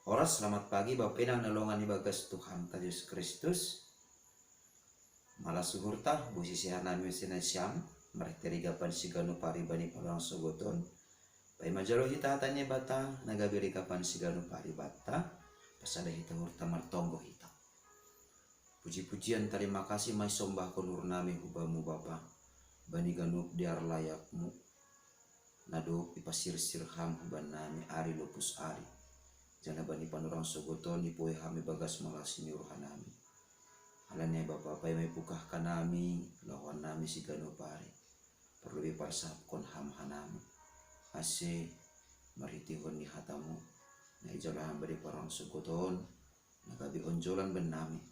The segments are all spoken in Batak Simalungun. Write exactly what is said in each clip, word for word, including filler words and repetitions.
Oras, selamat pagi Bapa inang na longan ibagas Tuhanta Jesus Kristus. Malas uhurta, bosi sehat nami use na siam, marhite rigapan siganup ari bani panorang sogot on. Paima jalo hita hata ni Debata, na gabe rigapan siganup ari banta, pasada hita uhurta martonggo hita. Puji-pujian, tarima kasih ma isombahkon uhur nami hu Bamu Bapa, bani ganup dear layakMu, na dob ipasirsir Ham hu bannami ari lopus ari. Jala bani panorang sogot on ipohe Ham ibagas malas ni uhur hanami. Alani ai Bapa, paima ipungkah hanami, lahoannami siganup ari, parlobei parsahapkon Ham hanami, ase marhiteihon ni hataMu, na ijalo Ham bani panorang sogot on, na gabe onjolan bannami,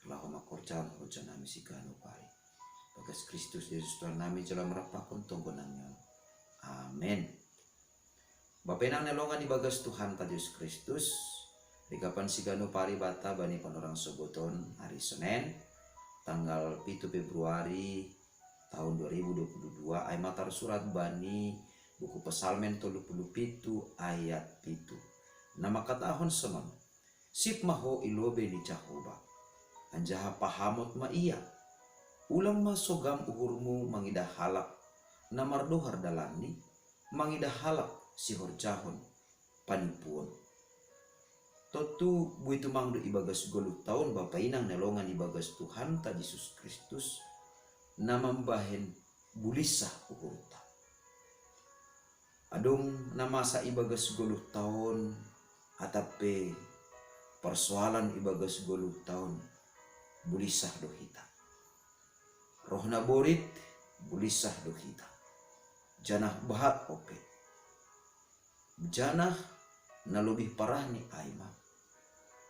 laho mangkorjahon horjanami siganup ari. Bagas Kristus Jesus Tuhannami, jalo marampakon tonggonami on. Amen. Bapa inang na longan ibagas Tuhanta Jesus Kristus, rigapan siganup ari banta bani panorang sogot on, ari Sonen, tanggal pitu Februari tahun dua ribu dua puluh dua, ai ma tarsurat bani buku Psalmen tolu puluh pitu ayat pitu, na mangkatahon sonon: Sip ma ho i lobei ni Jahowa, anjaha pahamot ma Ia. Ulang ma sogam uhurmu mangidah halak na mardohar dalanni, mangidah halak sihorjahon panipuon. Tontu boi tumang do ibagas goluhta on, bapa inang na longan ibagas Tuhanta Jesus Kristus, na mambahen bulinsah uhurta. Adong na masa ibagas goluhta on, atap pe parsoalan ibagas goluhta on, bulinsah do hita. Roh na borit, bulinsah do hita. Janah bahat ope. Janah na lobih parahni ai ma,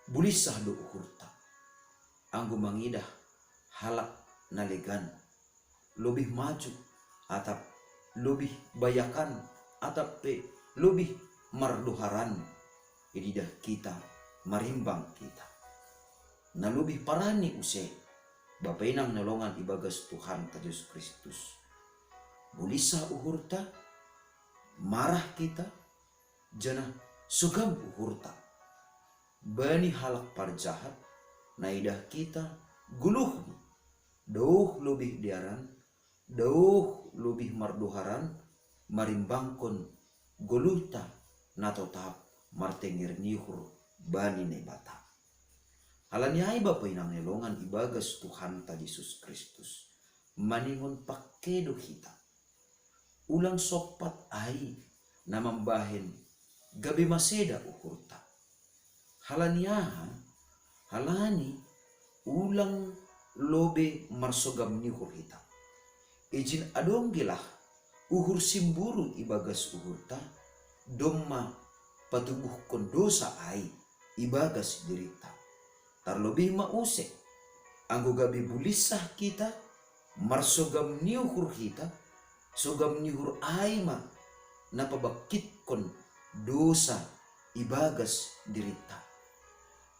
bulinsah do uhurta anggo mangidah halak na legan, lobih maju, atap lobih bayakan, atap pe lobih mardoharan, ididah hita, marimbang hita. Na lobih parahni use, bapa inang na longan ibagas Tuhanta Jesus Kristus, bulinsah uhurta, marah hita, janah sogam uhurta bani halak parjahat, na idah hita goluhni, daoh lobih dearan, daoh lobih mardoharan, marimbangkon goluhta na totap martenger ni uhur bani Naibata. Alani ai, bapa inang na longan ibagas Tuhanta Jesus Kristus, maningon pangke do hita. Ulang sompat ai na mambahen gabe maseda uhurta. Alani aha? Alani ulang lobei marsogam ni uhur hita. Ijin adong gelah uhur simburu ibagas uhurta, domma patubuhkon dosa ai ibagas dirinta. Tarlobih ma use, anggo gabe bulinsah hita, marsogam ni uhur hita, sogam ni uhur ai ma na pabangkitkon dosa ibagas dirinta.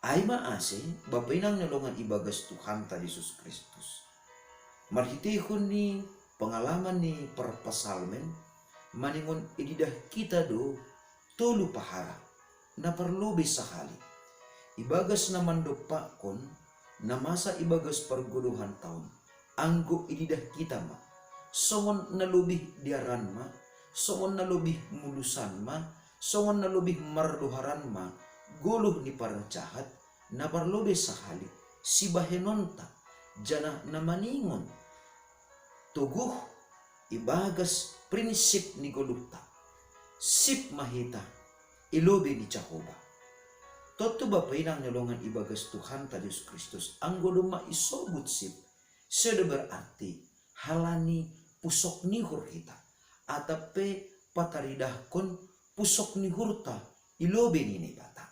Ai ma ase, bapa inang na longan ibagas Tuhanta Jesus Kristus, marhiteihon ni pengalaman ni parpsalmen, maningon ididah hita do tolu pahara, na parlobei sahali. Ibagas na mandompakkon, na masa ibagas pargoluhanta on, anggo ididah hita ma, songon na lobih dearan ma, songon na lobih mulusan ma, songon na lobih mardoharan ma goluh ni parjahat, na parlobei sahali sibahenonta, janah na maningon toguh ibagas prinsip ni goluhta. Sip ma hita i lobei ni Jahowa. Tontu, bapa inang na longan ibagas Tuhanta Jesus Kristus, anggo domma isobut sip, sedo berarti alani pusok ni uhur hita, atap pe pataridahkon pusok ni uhurta i lobei ni Naibata.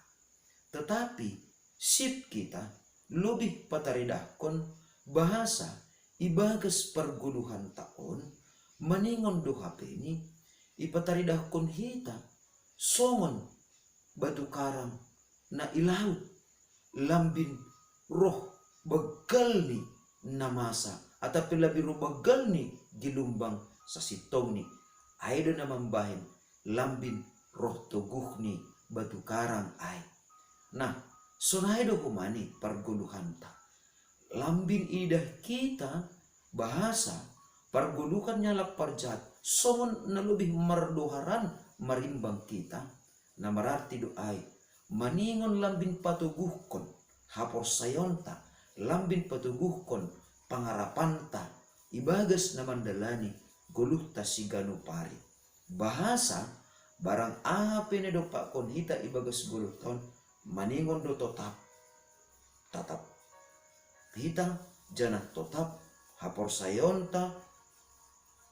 Tetapi sip hita lobih pataridahkon bahasa ibagas pargoluhanta on, maningon do hape ni ipataridahkon hita songon batu karang na i laut, lambin roh banggalni na masa, atap pe lambin roh banggalni gelombang sasintongni. Ai do na mambahen lambin roh toguhni batu karang ai. Nah, sonai do humani pargoluhanta. Lambin idah kita bahasa pargoluhan ni halak parjahat songon na lobih mardoharan marimbang hita, na mararti do ai maningon lambin patoguhkon haporsayaonta, lambin patoguhkon pangarapanta ibagas na mandalani goluhta siganup ari. Bahasa barang aha pe na idompakkon hita ibagas goluhta on maningon do totap, tatap hita janah totap haporsayaonta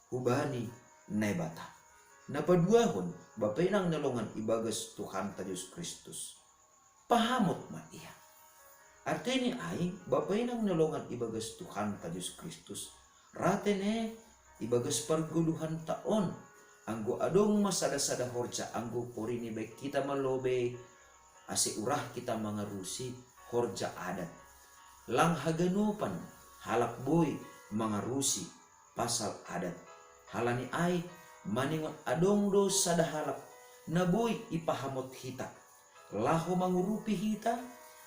hubani Naibata. Na paduahon, Bapa inang na longan ibagas Tuhanta Jesus Kristus, pahamot ma ia. Artini ai, Bapa inang na longan ibagas Tuhanta Jesus Kristus, ra tene ibagas pargoluhanta on, anggo adong ma sada-sada horja, anggo porini baen hita ma lobei ase urah hita mangarusi horja adat. Lang haganupan halak boi mangarusi pasal adat. Halani ai, maningon adong do sada halak na boi ipahamot hita laho mangurupi hita,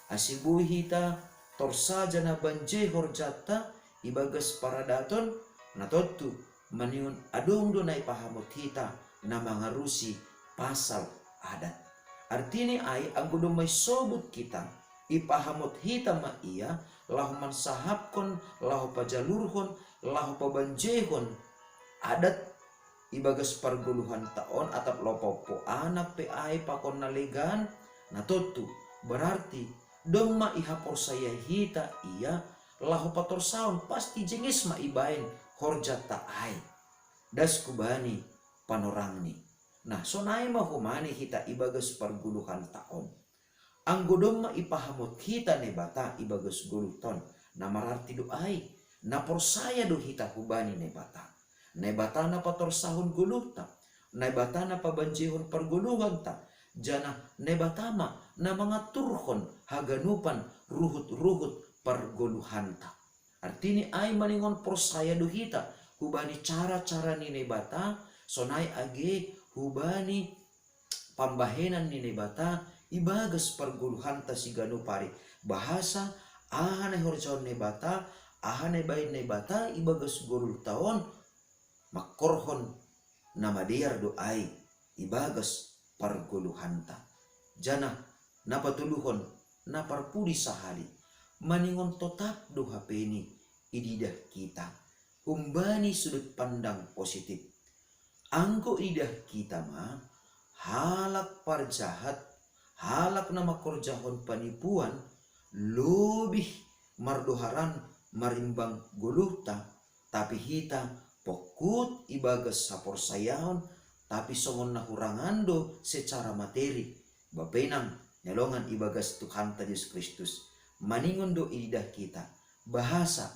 ase boi hita torsa janah banje horjanta ibagas paradaton, na tontu maningon adong do na ipahamot hita na mangarusi pasal adat. Artini ai, anggo domma isobut hita, ipahamot hita ma ia laho mansahapkon, laho pajalurhon, laho pabanjehon adat ibagas pargoluhanta on, atap laho paompo anak pe ai pakon na legan, na tontu, berarti domma ihaporsayai hita ia laho patorsaon, pasti jenges ma ibaen horjanta ai. Das hubani panorangni. Nah, sonai ma humani hita ibagas pargoluhanta on. Anggo domma ipahamot hita Naibata ibagas goluhta on, na mararti do ai, na porsaya do hita hubani Naibata. Naibata na patorsahon goluhta, Naibata na pabanjehon pargoluhanta, janah Naibata ma na mangaturhon haganupan ruhut-ruhut pargoluhanta. Artini ai, maningon porsaya do hita hubani cara-cara ni Naibata, sonai age hubani pambahenan ni Naibata ibagas pargoluhanta siganup ari. Bahasa aha na ihorjahon Naibata, aha na ibaen Naibata ibagas goluhta on, mangkorhon na madear do ai ibagas pargoluhanta. Janah na patoluhon, na parpudi sahali, maningon totap do hapeni ididah hita humbani sudut pandang positif. Anggo idah hita ma, halak parjahat, halak na mangkorjahon panipuan, lobih mardoharan marimbang goluhta, tapi hita pongkut ibagas haporsayaon, tapi songon na hurangan do secara materi. Bapa inang na longan ibagas Tuhanta Jesus Kristus, maningon do ididah hita, bahasa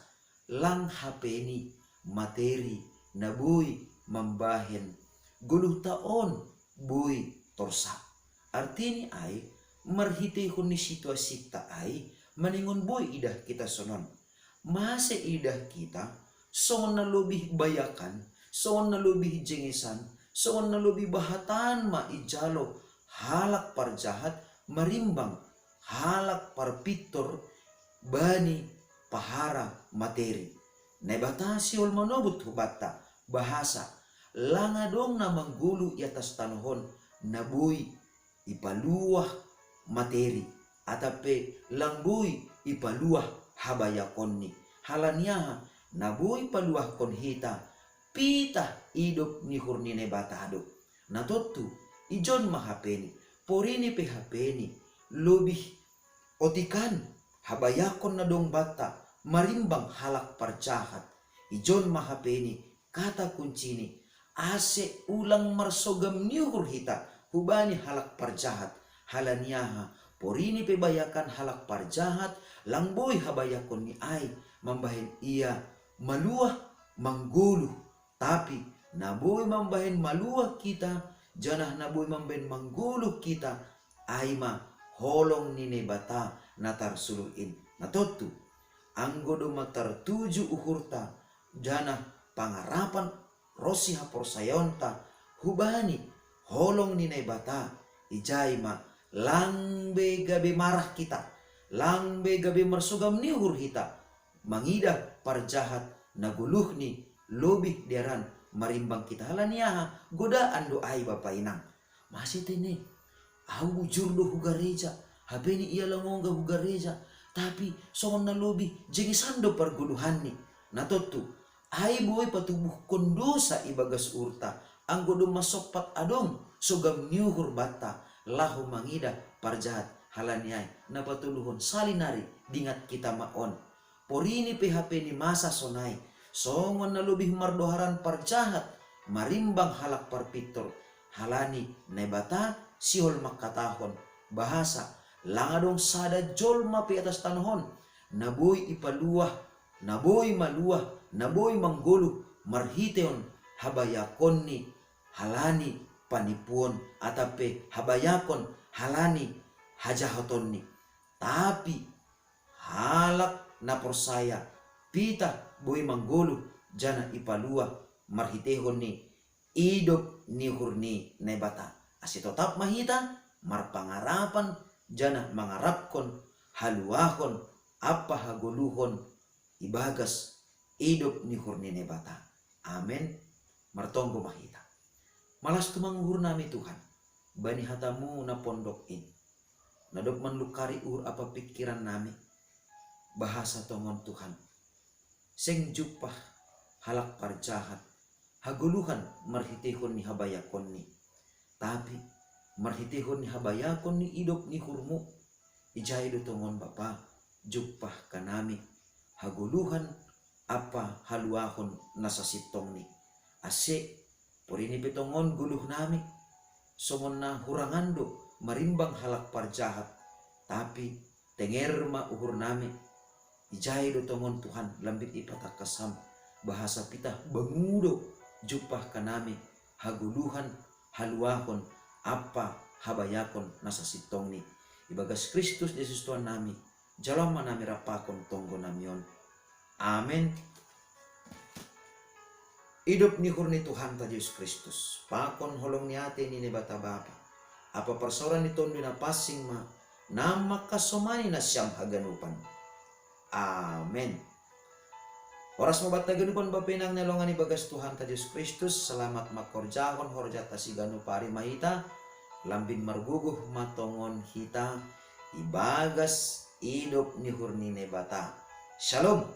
lang hapeni materi na boi mambahen goluhta on boi torsa. Artini ai, marhiteihon ni situasinta ai, maningon boi idah hita sonon. Mase idah hita songon na lobih bayakan, songon na lobih jengesan, songon na lobih bahatan ma ijalo halak parjahat marimbang halak parpintor bani pahara materi. Naibata sihol manobut hubanta, bahasa lang adong na manggoluh i atas tanoh on na boi ipaluah materi, atap pe lang boi ipaluah habayakonni. Halani aha? Na boi paluahkon hita pitah idop ni uhur ni Naibata do. Na tontu, ijon ma hapeni, porini pe hapeni, lobih otikan habayakon na dong banta marimbang halak parjahat. Ijon ma hapeni kata kuncini, ase ulang marsogam ni uhur hita hubani halak parjahat. Halani aha? Porini pe bayakan halak parjahat, lang boi habayakonni ai mambahen ia maluah manggoluh. Tapi na boi mambahen maluah hita, janah na boi mambahen manggoluh hita, ai ma holong ni Naibata na tarsuluh in. Na tontu, anggo domma tartuju uhurta, janah pangarapan ronsi haporsayaonta hubani holong ni Naibata, ijai ma Lang be gabe marah hita, lang be gabe marsogam ni uhur hita, mangidah parjahat na goluhni lobih dearan marimbang hita. Halani aha? Godaan do ai, bapa inang. Mase tene, au bujur do hu gareja, hape ni ia lang ongga hu gareja, tapi songon na lobih jengesan do pargoluhanni. Na tontu, ai boi patubuhkon dosa ibagas uhurta, anggo domma sompat adong sogam ni uhur banta, laho mangidah parjahat. Halani ai, na patoluhon, sali nari, dingat hita ma on. Porini pe hape ni masa sonai, songon na lobih mardoharan parjahat marimbang halak parpintor, halani Naibata sihol mangkatahon, bahasa, lang adong sada jolma pe atas tanoh on na boi ipaluah, na boi maluah, na boi manggoluh marhitehon habayakonni halani panipuon, atap pe habayakon halani hajahatonni. Tapi halak na porsaya, pitah boi manggoluh janah ipaluah marhitehon ni idop ni uhur ni Naibata. Ase totap ma hita marpangarapan janah mangarapkon haluahon ampa hagoluhon ibagas idop ni uhur ni Naibata. Amen. Martonggo ma hita. Malas tumang uhurnami, Tuhan, bani hataMu na pondok in, na dob manlungkari uhur ampa pingkirannami. Bahasa tongon, Tuhan, seng jumpah halak parjahat hagoluhan marhitehon ni habayakonni, tapi marhitehon ni habayakon ni idop ni uhurMu. Ijai do tongon, Bapa, jumpah hanami hagoluhan ampa haluahon na sasintongni. Ase porini pe tongon goluhnami, songon na hurangan do marimbang halak parjahat, tapi tenger ma uhurnami. Ijai do tongon, Tuhan, lambin ipatangkas Ham, bahasa pitah bangu do jumpah hanami hagoluhan, haluahon ampa habayakon na sasintongni. Ibagas Kristus Jesus Tuhannami, jalo ma nami rap pakon tonggonami on. Amen. Idop ni uhur ni Tuhanta Jesus Kristus, pakon holong ni atei ni Naibata Bapa, ampa parsaoran ni Tondi Napansing ma na mangkasomani nasiam haganupan. Amen. Horas ma banta haganupan, bapa inang na hinaholongan ibagas Tuhanta Jesus Kristus. Selamat mangkorjahon horjanta siganup ari ma hita. Lambin margogoh ma tongon hita ibagas idop ni uhur ni Naibata. Shalom.